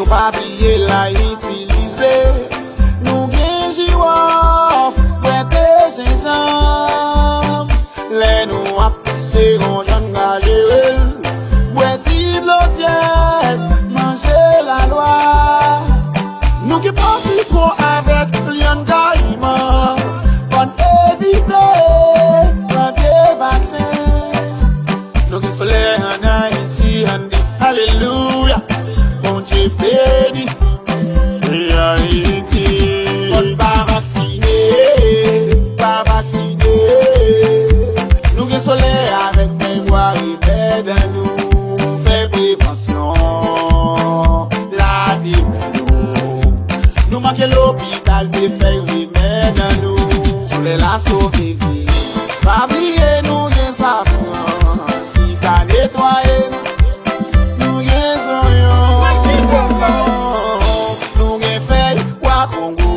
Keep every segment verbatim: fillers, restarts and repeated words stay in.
Nou pa bliye l a itilize. Nou gen jiwòf, bwè te jenjanm. Lè nou ap touse gon jan n ka jere l. Bwè ti dlo tyèd, manje lalwa. Nou gen pòsitwon avèk lyann kayiman. Fò n evite pran vye vaksen. Nou gen solèy ann Ayiti, ann di alelouya. Bondye beni peyi Ayiti. Fò n pa vaksine, pa vaksine. Nou gen solèy avèk men bwa remèd an nou. Fè prevansyon, lavi men nou. Nou manke lopital, se fèy remèd an nou. Solèy la sove vi. Pa bliye nou gen safran ki ka netwaye nou. Nou gen zonyon. Nou gen fèy bwa Kongo.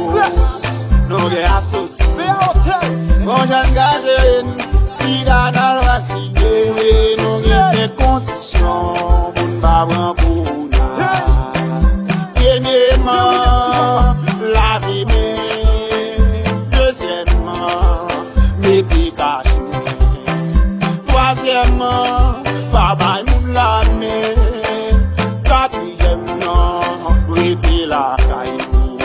Nou gen asosi. Bon jan n ka jere n, piga n al vaksine. Nou gen sèt kondisyon pou n pa pran kowona. Premyeman, lave men. Dezyèmman, mete kachnen. Twazyèmman, pa bay moun lamen. Katriyèm nan, rete lakay nou.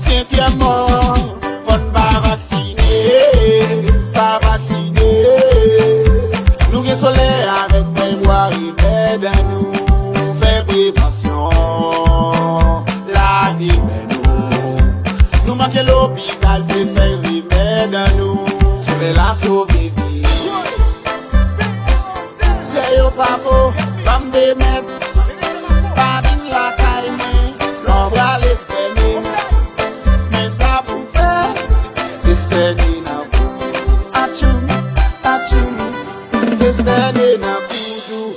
Senkyèmman, fò n pa vaksine, pa vaksine. Nou gen solèy avèk fèy bwa remèd an nou. Fè prevansyon, lave men nou. Nou manke lopital, se fèy remèd an nou. Solèy la sove vi. Zye yo pa vo, ban m demèt. Pa vin lakay mwen, lè w prale estène. Men sa pou fè, estène nan kou. Atchoum, atchoum, estène nan kou tou.